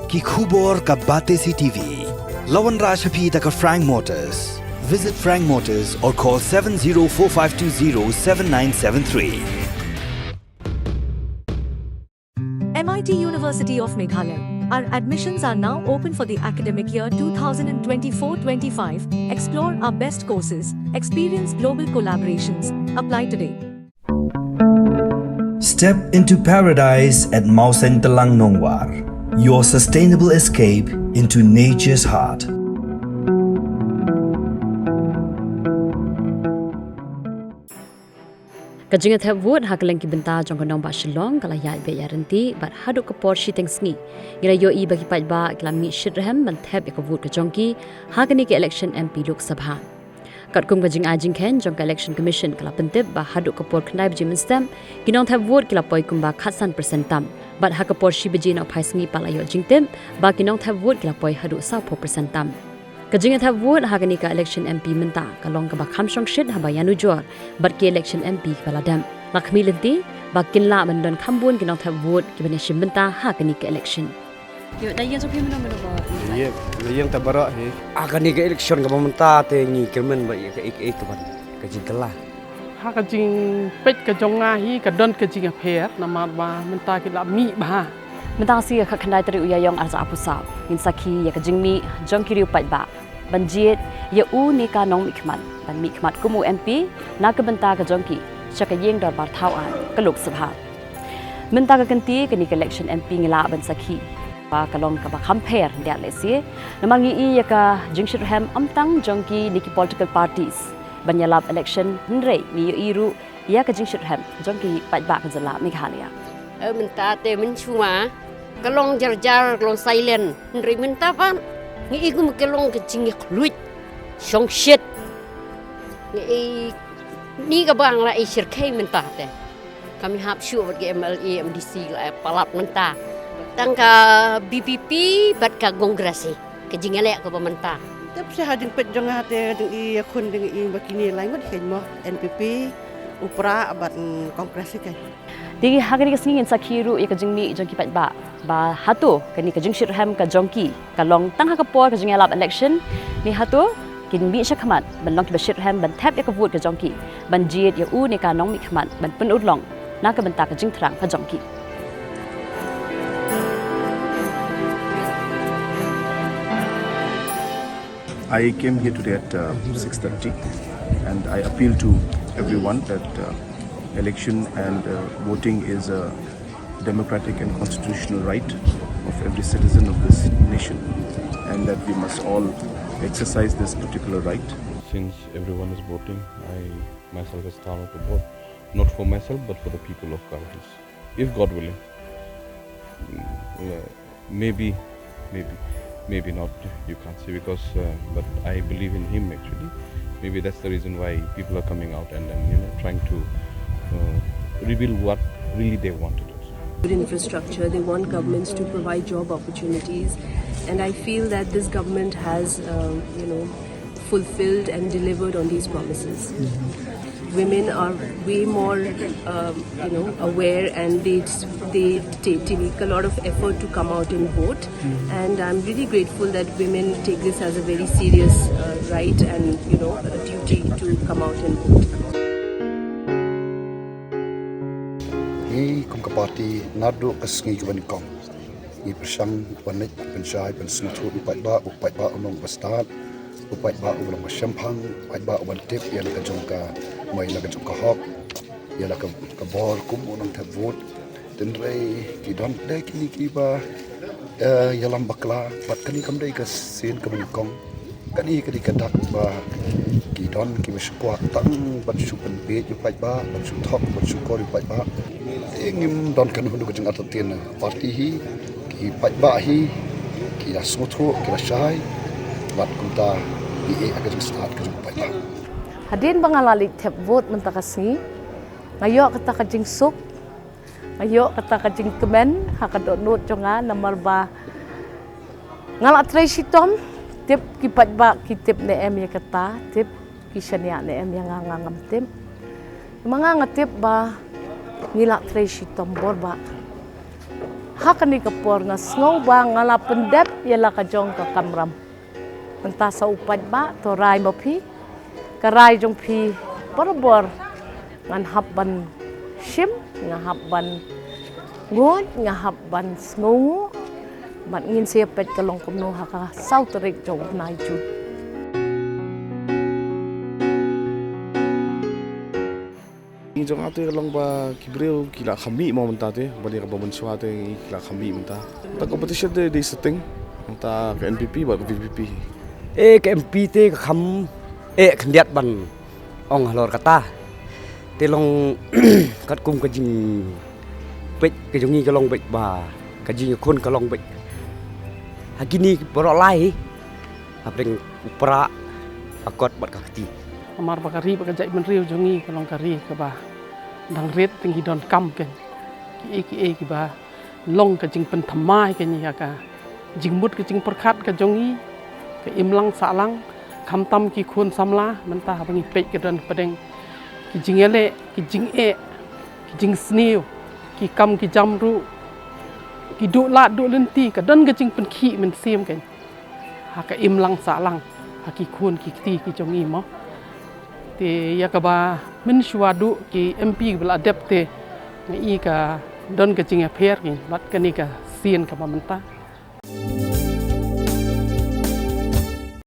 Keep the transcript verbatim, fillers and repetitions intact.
Ki khubor ka Batesi T V. La wanrah sha phi da ka Frank Motors. Visit Frank Motors or call seven zero four five two zero seven nine seven three. M I T University of Meghalaya. Our admissions are now open for the academic year two thousand twenty-four twenty-five. Explore our best courses, experience global collaborations. Apply today. Step into paradise at Mawseng Telang Nongwar. Your sustainable escape into nature's heart. Ka jingthep vote ha kylleng ki bynta jong ka nongbah Shillong ka la ïaid beit ïaid ryntih bad haduh ka por shiteng sngi ngi la ïohi ba ki paidbah ki la mih shitrhem ban thep ïa ka vote ka jong ki ha kane ka election M P Lok Sabha. Katkum ka jingai jingkheiñ jong ka Election Commission ka la pyntip ba haduh ka por khyndai baje mynstep ki nongthep vote ki la poi kumba khatsan percent tam bad ha ka por shi baje nohphai sngi pat la ïoh jingtip ba ki nongthep vote ki la poi haduh sawphew percent tam. Ka jingthep vote ha kane ka election M P mynta ka long kaba kham shongshit haba ïanujor bad ki election M P kiba la dep. La khmih lynti ba kin lah ban don kham bun ki nongthep vote kiban ïashim bynta ha kane ka election. Ïa, da ïeng sa phi mynno mynno ba. Ïa, da ïeng ta baroh hi. Ha kane ka election kaba mynta te ngi kyrmen ba ïa kaei kaei kaban ka jingkylla. Ha ka jingpeit ka jong nga hi ka don ka jingapher namar ba mynta ki la mih bha. Mynta ka sngi ka khatkhyndai tarik u Ïaïong arhajar arphew saw ngin sakhi ïa ka jingmih jong ki riew paidbah ban jied ïa u ne ka nongmihkhmat ban mihkhmat kum u M P na ka bynta ka jong ki sha ka ïing dorbar thaw aiñ ka Lok Sabha. Mynta ka kynti kane ka election M P ngi lah ban sakhi ba ka long kaba kham pher hyndiat lehse namar ngi i ïa ka jingshitrhem ym tang jong ki ne ki political parties ban ïalap election hynrei ngi ïohi ruh ïa ka jingshitrhem jong ki paidbah ka jylla Meghalaya. Eh, mynta te mynshuwa ka long jar jar, ka long silent. Hynrei mynta pat ngi i kum ka long ka jingïakhluit shongshit. Ngi i ni kaba nga la i shyrkhei mynta te. Kam ïahap shuh bad ki M L A, M D C la palat mynta. Tang ka V P P bad ka Congress hi. Ka jingïaleh kaba mynta. Tip sha ha jingpeit jong nga te jong i ïakhun jong i ba kine lai ngut hi mo N P P, u Prah bad, mm, Congress hi kan. Te ha kane ka sngi ngin sakhi ruh ïa ka jingmih jong ki paidbah ba hato kane ka jingshitrhem ka jong ki ka long tang ha ka por ka jingïalap election ne hato kin mih shakhmat ban long kiba shitrhem ban thep ïa ka vote ka jong ki ban jied ïa u ne ka nongmihkhmat ban pynurlong na ka bynta ka jingthrang ka jong ki. I came here today at uh, six thirty, and I appeal to everyone that uh, election and uh, voting is a democratic and constitutional right of every citizen of this nation, and that we must all exercise this particular right. Since everyone is voting, I myself has come out to vote, not for myself, but for the people of Garo Hills. If God willing, mm, uh, maybe, maybe, maybe not. You can't say because, uh, but I believe in him actually. Maybe that's the reason why people are coming out and, and you know, trying to uh, reveal what really they want to do. Good infrastructure. They want governments to provide job opportunities, and I feel that this government has, um, you know, fulfilled and delivered on these promises. Women are way more, um, you know, aware, and they they ta- take a lot of effort to come out and vote. And I'm really grateful that women take this as a very serious uh, right and, you know, a duty to come out and vote. Ngi kum ka party naduh ka sngi kaba nyngkong ngi pyrshang ban leit ban shai ban sngewthuh ïa u paidbah, u paidbah u nong ba stad, u paidbah u long ba shemphang, u paidbah u ban tip ïa la ka jong ka, ïa la ka jong ka hok, ïa la ka, ka bor kum u nongthep vote. Hynrei ki don de kine kiba, eh, ïalam bakla bad kane kam dei ka sien kaba nyngkong. Kane ka dei ka dak ba ki don kiba shu kwah tang ban shu pynbiej ïa u paidbah, ban shu thok, ban shu kor ïa u paidbah. Te ngim don kano kano ka jingartatien. Party hi, ki paidbah hi, ki la sngewthuh, ki la shai bad kumta ngi ïeh ïa ka jingstad ka jong u paidbah. Hadien ba nga la leit thep vote mynta ka sngi, nga ïoh kata ka jingsuk, nga ïoh kata ka jingkmen ha ka dohnud jong nga namar ba nga la trei shitom. Tip ki paidbah ki tip ne em ïa kata, tip ki shaniah ne em ïa nga, nga ngam tip. Ma nga nga tip ba ngi la trei shitom bor ba Ha kane ka por nga sngew ba nga la pyndep ïa la ka jong ka kamram. Mynta sa u paidbah to rai ma phi. Ka rai jong phi barabor ngan hap ban shim, nga hap ban nguid, nga hap ban sngewnguh. Bad ngin sa ïa peit ka long kumno ha ka saw tarik jong u bnai Jun. Ngi jong nga te ka long ba ki briew ki la kham mih mo mynta te, ba ïa kaba mynshuwa te ngi ki la kham mih mynta. Mynta competition te dei setting mynta ka N P P bad ka V P P. Eh, ka M P te ka kham eh khyndiat ban ong halor kata. Te long katkum ka jingpeit ka jong ngi ka long beit ba ka jingïakhun ka long beit ha kine baroh lai. Hapdeng u Prah, ka kot bad ka kti. Namar ba ka ri bad ka jaitbynriew jong ngi ka long ka ri kaba dang rit te ngi donkam kein kiei kiei kiba long ka jingpynthymmai kein ïa ka jingmut ka jingpyrkhat ka jong ngi, ka imlang sahlang, khamtam ki khun samla. Mynta haba ngi peit ka don hapdeng ki jingïaleh, ki jingeh, ki jingsniew, ki kam ki jam ruh, ki duh lad duh lynti, ka don ka jingpynkhih mynsiem kein ha ka imlang sahlang ha ki khun ki kti ki jong ngi mo. Te ïa kaba mynshuwa duh ki M P ba la dep te nga i ka don ka jingïapher kein bad kane ka sien kaba mynta.